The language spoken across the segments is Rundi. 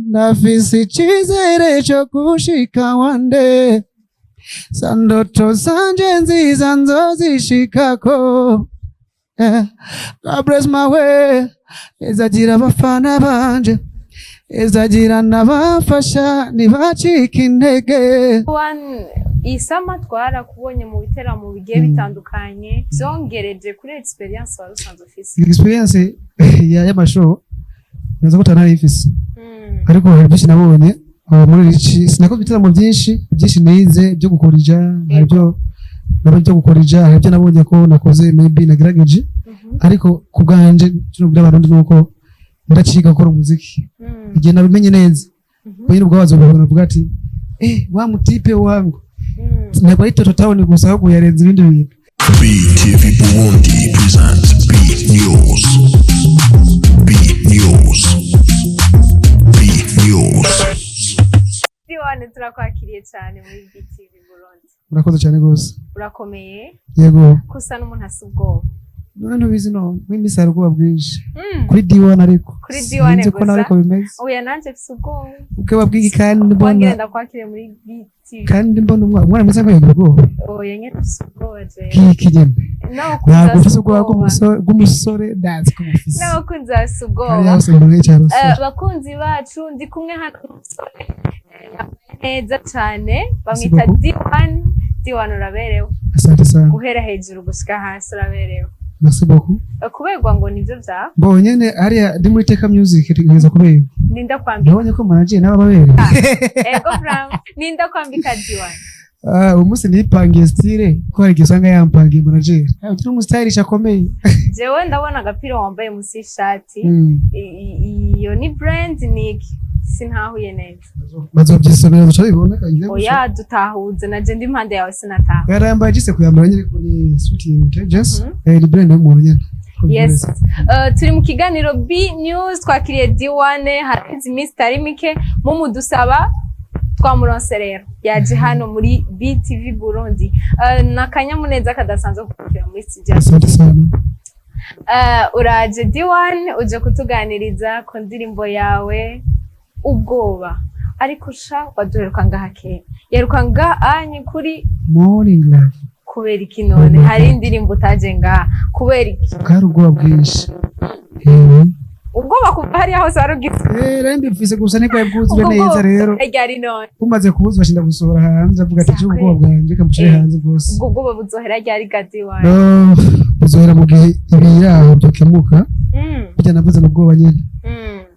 Ndafise icizere co gushika one day, za ndoto zanje nziza nzozishikako. Yeah. God bless my way, izagira abafana banje, izagira n'abafasha ntibacike intege. One isama twarakubonye mu biteramo bigiye bitandukanye, vyongereje kuri experience wari usanzwe ufise? Experience ya y'amashow naza ko nari ifise, ariko hari byinshi nabonye aho muri Rici. Sinakoze ibitaramo byinshi byinshi, nize byo gukorija, hari ibyo nabonye byo gukorija, hari ibyo nabonye ko nakoze, maybe nagerageje, ariko ku bwanje kino bwira Abarundi nuko ndaciga gukora umuziki. Igihe nabimenye neza, nyine ubwo bazobibona bavuga ati: "Eh, wa mutipe wangu ntabwo ari Toto Town gusa, ahubwo yarenze ibindi bintu." BTV Burundi presents B News. B News. B News. D1, turakwakiriye cyane muri BTV Burundi. Murakoze cyane rwose. Urakomeye? Yego. Ko usa n'umuntu asa ubwoba? None ntubizi? No muri misi hari ubwoba bwinshi kuri D1, ariko Kuri D1 sinzi ko gusa? nawe ariko bimeze. Oya, nanje mfise ubwoba. Ubwoba bw'iki kandi mbona? Wangire ndakwakiriye muri BTV. Kandi mbona umwana mwiza ngo yagira ubwoba? Oya nyene, mfise ubwoba jewe. Bw'iki nyene? N'abakunzi Ntabwo bafise ufise ubwoba ubwoba. bw'umusore, ndazi ko mufise. N'abakunzi bafise ubwoba. Hariya hose mbona yicaye abasore. Bakunzi bacu, ndi kumwe hano n'umusore yambaye neza cyane, bamwita Merci beaucoup. D1. D1, uraberewe. Asante sana. Guhera hejuru gushika hasi uraberewe. Merci beaucoup. Kuberwa ngo nivyo vya Bo nyene hariya ndi muri Teka Music, ntegeza kuberwa. Ninda kwambika? Nabonye ko manager nawe ababerewe. Ego bram, ninda kwambika, D1? Ah, uyu munsi nipangiye style, ko hari igihe usanga yampangiye manager. Ah, uyu ni umustylish akomeye. Jewe ndabona agapira wambaye munsi y'ishati. Iyo ni brand ni iki? Sintahuye neza. Bazobyisomera duca bibona kagiye. Oya, dutahuze, naje ndi impande yawe sinataha. Yarambaye jise kuyambara nyine ko ni Sweet Intelligence. Ni brand y'umuntu nyine. Yes. Turi mu kiganiro B News, twakiriye D1. Haraheze iminsi itari mike mumudusaba, twamuronse rero, yaje hano muri BTV Burundi. Ni akanyamuneza kadasanzwe kukwakira muri studio. Asante sana. Uraje D1, uje kutuganiriza ku ndirimbo yawe Ubwoba, ariko sha waduheruka ngaha kera, yaruka ngaha anye kuri Morning Love. Kubera iki none hari indirimbo utaje ngaha? Kubera iki? Bwari ubwoba bwinshi. Eh. Ubwoba kuva hariya hose wari ugize? Eh, rero mbifise gusa ntibwari bwuzure Ubwo neza bwoba rero. Ryari none? Bumaze kubuza bashinda gusohora hanze, avuga ati: Sakwe. "Ubwoba bwanje kamushire hanze bwose." Ubwo bwoba buzohera ryari ga D1? No, buzohera mu gihe ibiraho byokemuka. Burya navuze mu bwoba nyene.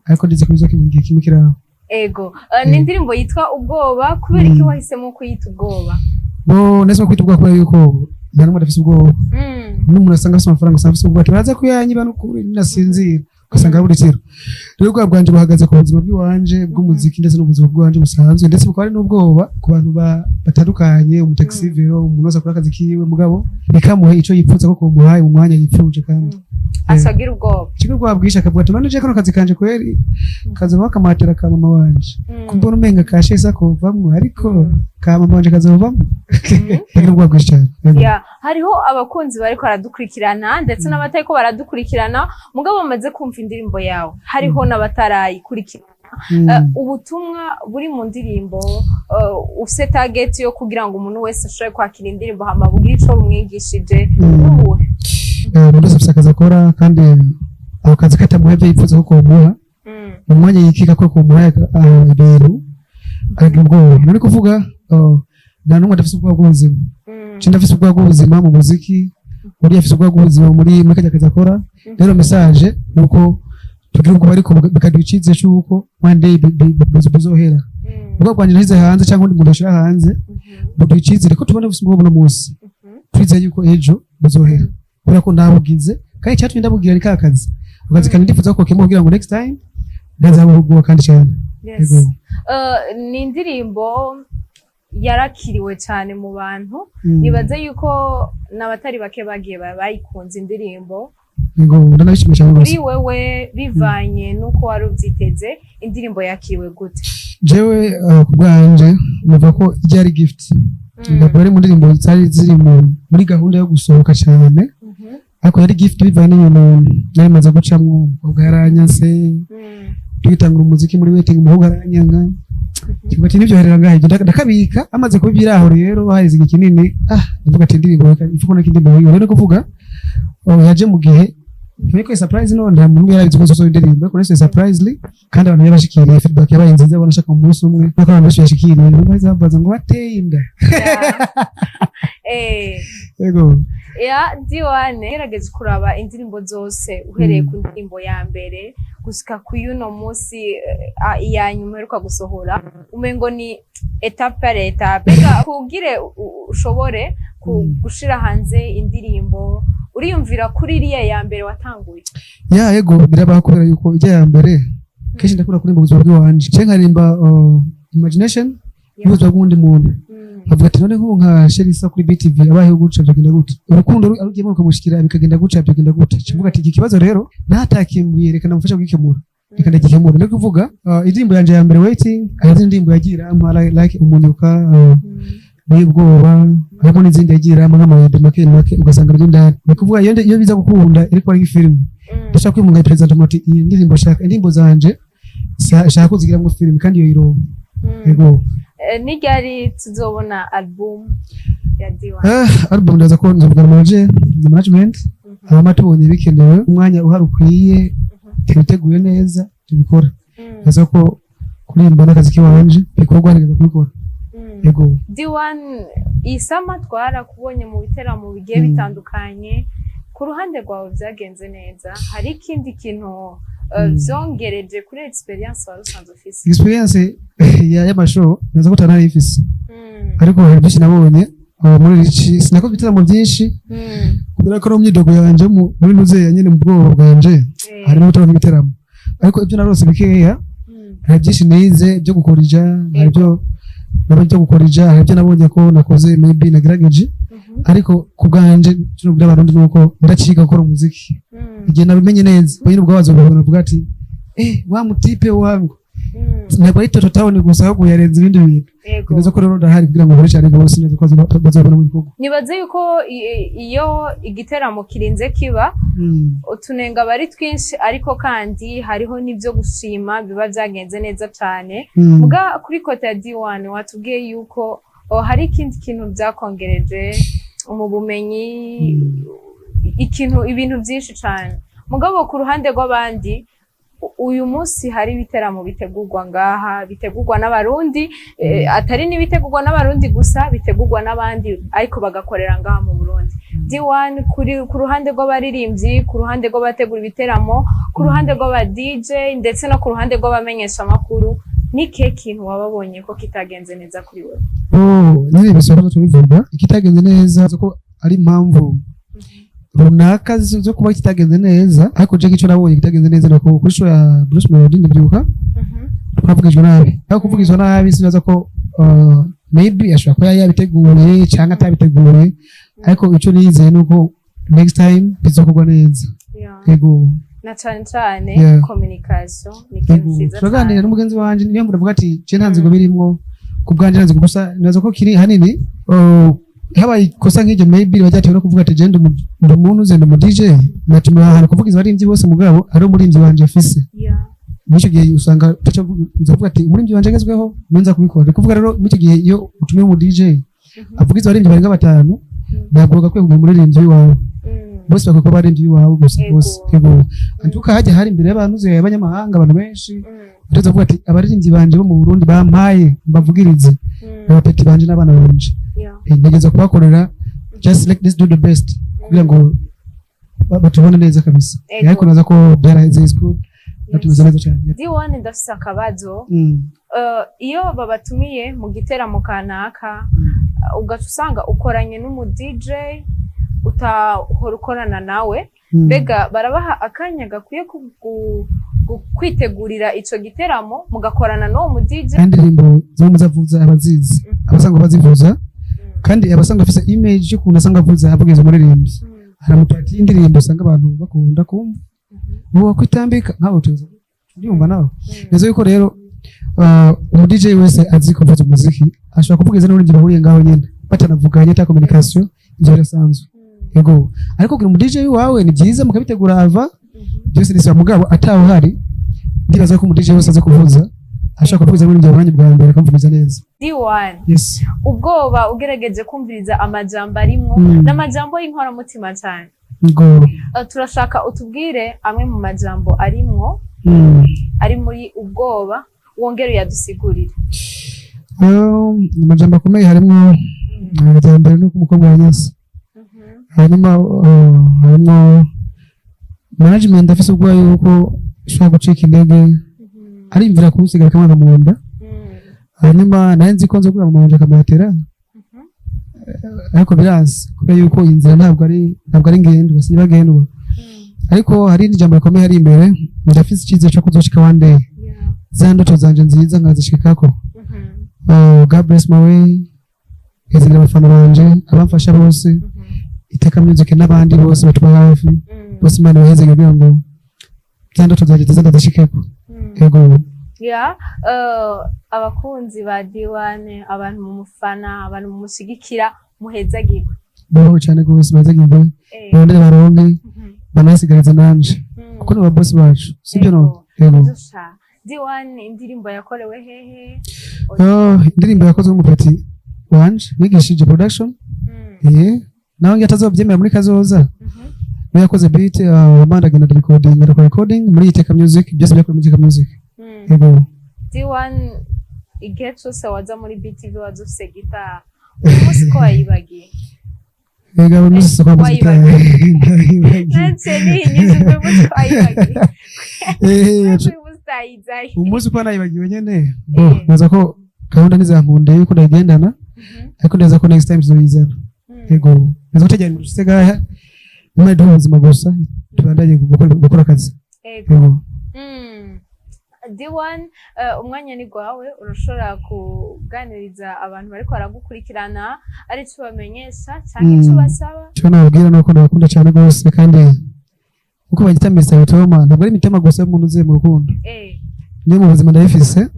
Ariko ndize ko bizokemuka igihe kimwe kiraho. Ego. Ni indirimbo yitwa Ubwoba. Kubera iki wahisemo kuyita Ubwoba? Bo nese kwita ubwoba kubera yuko nta n'umwe adafise ubwoba. N'umuntu asanga afise amafaranga usanga afise ubwoba ati: "Baraza kuyanyiba n'ukuri ninasinzira," ugasanga buri kiro. Rero ubwoba bwanje buhagaze ku buzima bw'iwanje bw'umuziki ndetse n'ubuzima bw'iwanje busanzwe, ndetse bukaba ari n'ubwoba ku bantu batandukanye, umutaxi vélo, umuntu wese akora akazi kiwe mugabo ntikamuhe ico yipfuza ko komuhaye mu mwanya yipfuje, kandi Asagira ubwoba. Kimwe ubwoba bwinshi akavuga ati: "None je kano kazi kanje kweri kazoba akamatera ka mama wanje, kumbona umenga kashesa kovamwo, ariko ka mama wanje kazovamwo." Agira ubwoba bwinshi cyane. Yego. Ya, hariho abakunzi bariko baradukurikirana ndetse n'abatariko baradukurikirana mugabo bamaze kumva indirimbo yawe, hariho n'abatarayikurikirana. Ubutumwa buri mu ndirimbo, ufise target yo kugira ngo umuntu wese ashobore kwakira indirimbo hama bugire ico bumwigishije, n'ubuhe? Umuntu wese afise akazi akora, kandi ako kazi katamuha ibyo yifuza ko komuha mu mwanya yikika ko komuha ibintu, aragira ubwoba. None kuvuga nta n'umwe adafise ubwoba bw'ubuzima. Je ndafise ubwoba bw'ubuzima mu muziki, uriya afise ubwoba bw'ubuzima muri kajya kazi akora. Rero message ni uko tugira ubwoba, ariko bikaduha icizere c'uko one day buzohera. Ubwoba bwanje nashyize hanze cyangwa undi muntu ashira hanze, buduha icizere ko tubona bufise ubwoba uno munsi, twizeye yuko ejo buzohera, kubera ko ndabugize, kandi icyatumye ndabugira ni ka kazi, akazi kandi ndifuza ko kokemura kugira ngo next time ntazabe ubwoba kandi cyane. Yes. Yego. Ni indirimbo yarakiriwe cyane mu bantu. Nibaze yuko n'abatari bake bagiye bayikunze indirimbo. Yego, ndanabishimiye cyane Kuri rwose. wewe, bivanye n'uko wari ubyiteze, indirimbo yakiriwe gute? Jewe ku bwanje numva ko ijya ari gift. Ntabwo ari mu ndirimbo zari ziri muri gahunda yo gusohoka cyane, ariko yari gift bivanye n'ibintu nari maze gucamwo. Umukobwa yaranyanse. Tugitangura umuziki muri Waiting, umuhungu aranyanga. Kivuga ati nivyoherera ngaho ibyo ndakabika. Amaze kubibiraho rero haheze igihe kinini, ndavuga ati indirimbo reka ifuko n'ikindi ndirimbo rero kuvuga, oh, yaje mu gihe niko surprise. None nta muntu yarabizi ko nsohoye indirimbo, ariko nese surprisely kandi abantu yabashikiriye, feedback yabaye nziza. Bona shaka mu munsi umwe nuko abantu benshi yashikiriye, bahise babaza ngo wateye inda. Yego. Ya D1, gerageza kuraba indirimbo zose uhereye ku ndirimbo ya mbere gushika ku y'uno munsi, iya nyuma uheruka gusohora, umengo ni étape par étape. Mbega kugire ushobore gushira hanze indirimbo, uriyumvira kuri iriya ya mbere watanguye? Ya, yego, birabaho kubera yuko ijya ya mbere kenshi ndakunda kuririmba ubuzima bw'iwanje canke nkaririmba imagination y'ubuzima bw'uwundi muntu. Avuga ati none nk'ubu nka Sherisa kuri BTV abayeho guca byagenda gute, urukundo arugiyemo rukamushikira bikagenda guca byagenda gute. Kivuga ati iki kibazo rero natakimbwiye, reka namufasha kugikemura, reka ndagikemura. Ni kuvuga indirimbo yanje ya mbere Waiting, hari izindi ndirimbo yagiye irampa like umunyuka, n'ubwoba, harimo n'izindi yagiye irampa nk'amayede make make, ugasanga biri indani. Ni kuvuga iyo biza gukunda ariko ari filime, ndashaka kwimunga perezida ati iyi ndirimbo, shaka indirimbo zanje shaka kuzigiramwo filime, kandi iyo ironka. Yego. Ni ryari tuzobona album ya D1? Album ndaza ko nzovugana na manager na management, hama tubonye bikenewe, umwanya uhari ukwiye, tubiteguye neza, tubikora. Ndaza ko kuririmba n'akazi kiwanje bikorwa, nigeza kubikora. Yego. D1, isama twarakubonye mu biteramo bigiye bitandukanye. Ku ruhande rwawe byagenze neza? Hari ikindi kintu vyongereje kuri experience wari usanzwe ufise? Experience ya y'amashow ndaza ko tanari ifise, ariko hari byinshi nabonye muri rici. Sinakoze ibiteramo byinshi kubera ko no mu myidogo yanje muri nuzeya nyene mu bwoba bwanje harimo gutora ibiteramo, ariko ibyo narose bikeya, hari byinshi nize byo gukorija, hari ibyo nabonye byo gukorija, hari ibyo nabonye ko nakoze, maybe nagerageje, ariko ku bwanje kino by'abarundi nuko ndaciga gukora umuziki. Igihe nabimenye neza nyine ubwo bazobibona bavuga ati eh wa mutipe wangu ntabwo ari Toto Town gusa, ahubwo yarenze ibindi bintu. Neza ko rero ndahari kugira ngo nkore cyane rwose neza ko bazobona mu bikorwa. Nibaze yuko iyo igiteramo kirinze kiba, utunenga aba ari twinshi, ariko kandi hariho n'ibyo gushima biba byagenze neza cyane. Muga kuri côté ya D1 watubwiye yuko, oh, hari ikindi kintu byakongereje mu bumenyi, ikintu, ibintu byinshi cyane. Mugabo ku ruhande rw'abandi, uyu munsi hari ibiteramo bitegurwa ngaha, bitegurwa n'abarundi, atari n'ibitegurwa n'abarundi gusa, bitegurwa n'abandi ariko bagakorera ngaha mu Burundi. D1, kuri ku ruhande rw'abaririmbyi, ku ruhande rw'abategura ibiteramo, ku ruhande rw'aba DJ, ndetse no ku ruhande rw'abamenyesha amakuru, ni kihe kintu wababonye ko kitagenze neza kuri wewe? Oh, nyine bisobanura tubivuga ikitagenze neza ko ari impamvu runaka zo kuba kitagenze neza, ariko je icyo nabonye kitagenze neza nuko kuri show ya Bruce Melody, ndabyibuka, twavugijwe nabi. Ariko kuvugizwa nabi sinaza ko maybe ashobora kuba yari yabiteguye cyangwa atabiteguye, ariko icyo nizeye nuko next time bizokorwa neza. Yego. Na cane cane communication ni ikintu Yego. ciza Turaganira cane. n'umugenzi wanje, niyo mpamvu ndavuga ati je nta nzigo birimwo ku bwanje, nta nzigo gusa naza ko kiri hanini, habaye ikosa nk'iryo maybe riba ryatewe no kuvuga ati je ndi umuntu uze ndi umu DJ, natumiwe ahantu kuvugiza abaririmbyi bose, mugabo ari umuririmbyi wanje afise. Muri icyo gihe usanga uzavuga ati umuririmbyi wanje agezweho niwe nza kubikora. Ni kuvuga rero muri icyo gihe iyo utumiye umu DJ avugiza abaririmbyi barenga batanu, ntabwo bagakwiye kugira umuririmbyi wawe, bose bakwiye kuba abaririmbyi wawe gusa. Bose, yego. Antuka hajya hari imbere y'abantu uzi abanyamahanga, abantu benshi, utaza kuvuga ati abaririmbyi banje bo mu Burundi bampaye mbavugirize, abapeti banje n'abana banje. Ntegereza kubakorera, just like let's do the best kugira ngo batubone neza kabisa. Ariko naza ko byaraheze, is good. Batumeze neza cyane. D1, ndafise akabazo. Iyo babatumiye mu giteramo kanaka, ugaca usanga ukoranye n'umu DJ utahora ukorana nawe, mbega barabaha akanya gakwiye kwitegurira ico giteramo mugakorana n'uwo mu DJ? Kandi indirimbo zimwe muzavuza abazizi, abasanzwe bazivuza, kandi abasanzwe bafise image y'ukuntu asanga avuza avugiza umuririmbyi, hari amapati y'indirimbo usanga abantu bakunda kumva uwo kwitambika nkaho tuza urumva nawe neza yuko rero umu DJ wese azi kuvuza umuziki ashobora kuvugiza n'urindi bahuriye ngaho nyene batanavuganye ata communication, ivyo birasanzwe. Yego, ariko kugira umu DJ wawe ni byiza mukabitegura ava byose ni sawa, mugabo atawuhari. Ndibaza ko umu DJ wese aza kuvuza ashaka kuvuza muri ibyo mwanya bwa mbere akamvuza neza. D1, Yes. Ubwoba, ugerageje kumviriza amajambo arimwo, n'amajambo y'inkoramutima cyane. Ngo Turashaka utubwire amwe mu majambo arimwo, ari muri Ubwoba, wongere uyadusigurire. Amajambo akomeye harimo irya mbere ni uko umukobwa yanyase, hanyuma harimo management afise ubwoba yuko ishobora gucika intege, arimvira kumusiga akamwanga mu nda. Hanyuma nawe nzi ko nzogura mama wanje akamuhatera, ariko biranse kubera yuko inzira ntabwo ari ngendwa, si nyabagendwa. Ariko hari irindi jambo rikomeye hari imbere: ndafise icyizere cyo kuzoshika one day, za ndoto zanje nziza nkazishikako. God bless my way, nkezegira abafana banje, abamfasha bose, Iteka Music n'abandi bose batuba hafi bose. Imana ibahezegere kugira ngo za ndoto zanje nziza ndazishikeko. Yego. Ya, abakunzi ba D1, abantu mumufana, abantu mumushigikira, muhezagirwe. Baho cyane rwose, bahezagirwe, barondere baronke, banasigarize nanje, kuko ni ababosi bacu, sibyo? No, yego. Dusha D1, indirimbo yakorewe hehe? Oh, indirimbo yakozwe n'umupeti wanje wigishije production. Nawe ngiye atazobyemera muri kazoza. Niwe yakoze beat, abandi agenda recording, arakora recording muri Iteka Music. Byose byakorewe muri Iteka Music. Yego. D1, igihe cyose waza muri BTV waza ufise gitari, uyu munsi ko wayibagiye? Yego, abo munsi kwa muzika. Wayibagiye. Nanje nihinyuze uyu munsi ko wayibagiye. Eh. Uyu munsi utayizaye. Umunsi uko nayibagiwe nyene bo, naza ko gahunda ntizankunde yuko ndayigendana, ariko ndaza ko next time tuzoyizana. Yego, naza gutegera ibintu gaha, Imana iduhe ubuzima gusa, tubandanye gukora akazi. Yego. D1, umwanya ni gwawe, urashobora kuganiriza abantu bariko baragukurikirana, ari cyo bamenyesha cyangwa icyo basaba. Icyo nababwira ni uko ndabakunda cyane rwose, kandi uko bagita Mr. Mitoma, ntabwo ari imitoma gusa y'umuntu uziye mu rukundo, niyo mu buzima ndayifise.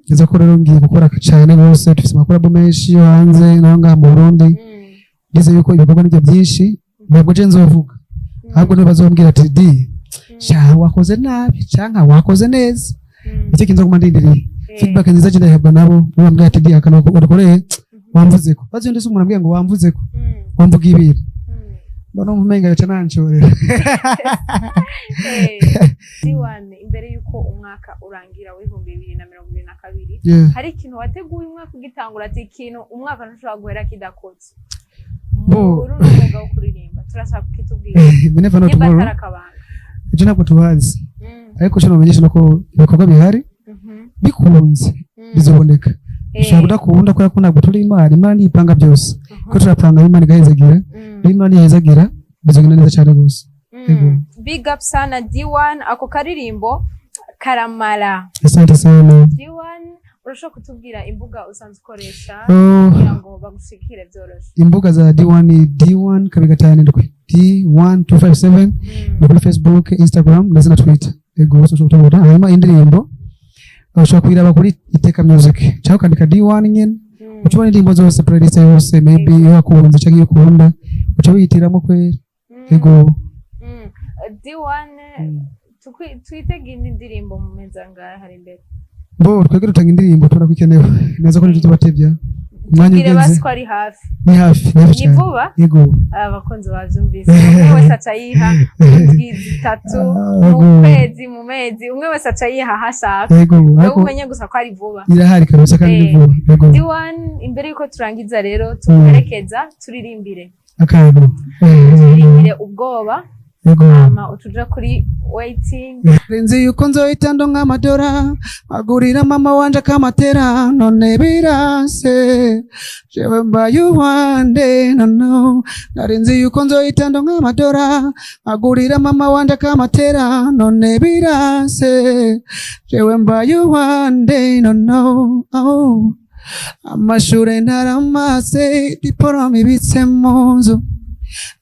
Neza ko rero ngiye gukora cyane rwose, dufise amacollabo menshi yo hanze naho ngaha mu Burundi. Ngize yuko ibikorwa nibyo byinshi, ntabwo je nzovuga, ahubwo nibo bazombwira ati: "Di sha wakoze nabi canka wakoze neza." Nicyo kintu nzoguma ndindiriye, feedback nziza je ndayihabwa nabo, nibo bambwira ati: "Di akantu wadukoreye wamvuzeko." Bazi ndetse umuntu ambwiye ngo wamvuzeko, wamvuga ibintu, mbona umenga yoca nanshorera. D1, imbere y'uko umwaka urangira w'2022, hari ikintu wateguye umwaka ugitangura, ati ikintu umwaka ntushobora guhera kidakoze Bo. muri uno mwuga wo kuririmba? Turashaka kukitubwira We never know nimba tomorrow. atari akabanga. Ejo ntabwo tubazi, ariko icyo namenyesha nuko ibikorwa bihari, bikunze bizoboneka. Bishobora kudakunda kubera ko ntabwo turi Imana. Imana ntipanga byose, ko turapanga, Imana igahezagira. Iyo Imana nihezagira bizogenda neza cyane rwose. Yego. Big up sana D1, ako karirimbo karamara. Asante sana. D1, urashobora kutubwira imbuga usanzwe ukoresha Oh, kugira ngo bagushikire byoroshe? Imbuga za D1 ni D1 257, D1 257, ni kuri Facebook, Instagram ndetse na Twitter. Yego, bose ushobora kutubona. Hanyuma indirimbo ushobora kuyiraba kuri Iteka Music cyangwa ukandika D1 nyene, uca ubona indirimbo zose, playlist yose, maybe iyo wakunze cyangwa iyo ukunda uca wihitiramo kweri. Yego. D1, twitege indi ndirimbo mu mezi angahe hari imbere? Bo twebwe dutanga indirimbo tubona ko ikenewe neza, ko nibyo tubatebya umwanya Tubwire basi ugeze. ko ari hafi. Ni hafi, ni hafi Ni cyane. vuba? Yego. Abakunzi bavyumvise, umwe wese aca yiha mu ndwi 3, mu kwezi, mu mezi, umwe wese aca yiha aho ashaka. Yego. Wewe Ariko umenye gusa ko ari vuba. Irahari kabisa kandi ni vuba. Yego. D1, imbere yuko turangiza rero, tuguherekeza, turirimbire Akantu. turirimbire Ubwoba, Yego. hama utuja kuri Waiting. Nzi yuko nzohita ndonka amadora agurira mama wanje akamatera, none birase, jewe mbaye uwande nono. Nari nzi yuko nzohita ndonka amadora agurira mama wanje akamatera, none birase, jewe mbaye uwande nono. Oh. Amashure ntaramase, diporome ibitse mu nzu,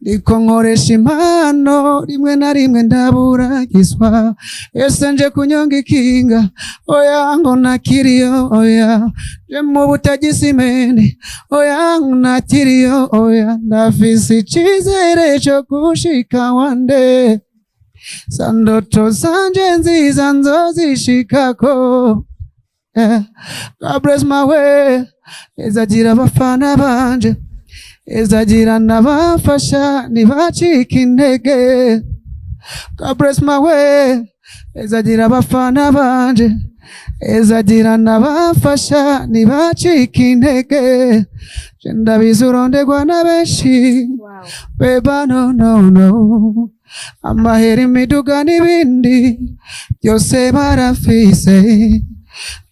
ndiko nkoresha impano, rimwe na rimwe ndaburagizwa. Ese nje kunyonga ikinga? Oya, ngo nakiriyo. Oya, nje mu butagisimene? Oya, ngo nakiriyo. Oya, ndafise icizere co gushika wande. Za ndoto zanje nziza nzozishikako. Yeah. God bless my way, izagira abafana banje, izagira n'abafasha ntibacike intege. God bless my way, izagira abafana banje, izagira n'abafasha ntibacike intege. Je ndabizi urondegwa na benshi. Beba, no, no, no, amahera, imiduga n'ibindi byose barafise.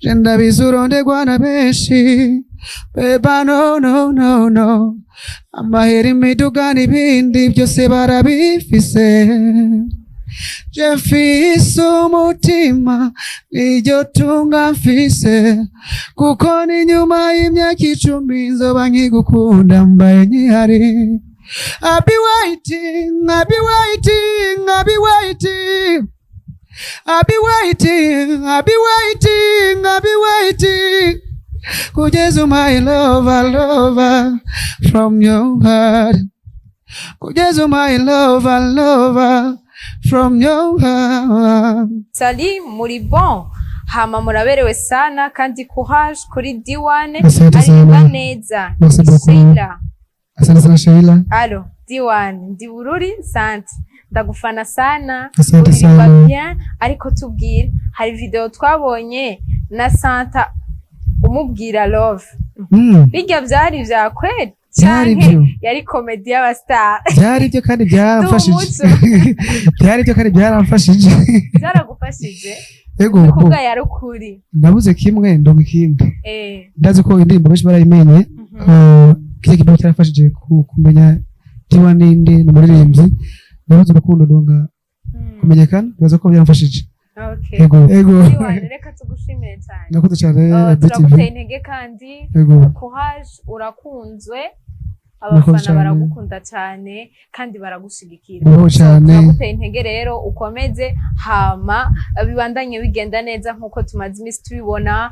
Je ndabizi urondegwa na benshi. Beba, no, no, no, no, amahera, imiduga n'ibindi byose barabifise. Je mfise umutima, niryo tunga mfise, kuko ni nyuma y'imyaka 10 nzoba nkigukunda mbaye nkihari. I'll be waiting, I'll be waiting, I'll be waiting. I'll be waiting, I'll be waiting, I'll be waiting. Kugeza my lover, lover from your heart. Kugeza my lover, lover from your heart. Sali muri bon, hama muraberewe sana kandi courage kuri D1. Asante Aririmba sana. neza. Merci beaucoup. Sheila. Asante sana, Sheila. Alo D1, ndi Bururi sante, ndagufana sana. Asante Uririmba sana. bien, ariko tubwire, hari video twabonye na Santa umubwira love. Bijya byari vya kweli Byari canke byo. yari comedy y'abastar? Byari byo kandi byaramfashije. Ndi. Byari byo kandi byaramfashije. Byaragufashije? Ego. Ni kuvuga yari ukuri? Nabuze kimwe ndonka ikindi. Ndazi ko indirimbo benshi barayimenye. Kiriya kibazo cyarafashije kumenya D1 ninde, ni umuririmbyi. Nabuze urukundo ndonka kumenyekana. Nibaza ko byamfashije. Ego. D1, reka tugushimire cyane. Nakoze cyane. BTV. Turaguteye intege kandi courage, urakunzwe. Murakoze Abafana cyane. baragukunda cyane kandi baragushigikira. Murakoze So, cyane. turaguteye intege rero, ukomeze, hama bibandanye bigenda neza nk'uko tumaze iminsi tubibona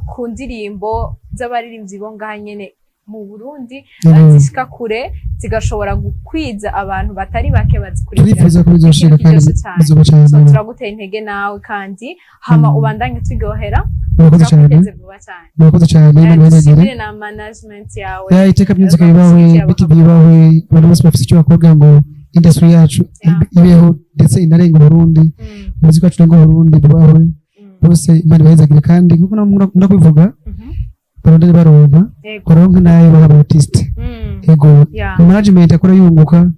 ku ndirimbo z'abaririmbyi bo ngaha nyene mu Burundi, zishika kure, zigashobora gukwiza abantu batari bake bazikurikirana. Turifuza ko bizoshika Ikintu kandi kiryoshe cyane. bizoba cyane. So, turaguteye intege nawe kandi, hama ubandanye turyohera. Murakoze cyane. Turakwiteze vuba cyane. Murakoze cyane. Imana ibahezagire. Dushimire na management yawe. Ya, Iteka Music yubawe. Bagushigikira. BTV yubawe. Abantu bose bafite icyo bakora kugira ngo industry yacu ibeho ndetse inarenga Uburundi, umuziki wacu urenga Uburundi, bubahwe bose. Imana ibahezagire kandi nkuko nkunda kubivuga, barondere baronka, baronke nayo baha artiste. Ego. Management akora yunguka,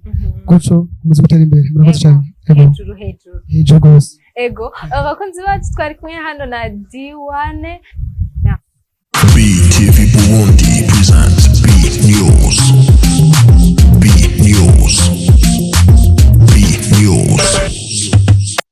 gutyo umuziki utera imbere. Murakoze cyane. Ego. Hejuru hejuru. Hejuru rwose. Ego, abakunzi bacu, twari kumwe hano na D1. BTV Burundi.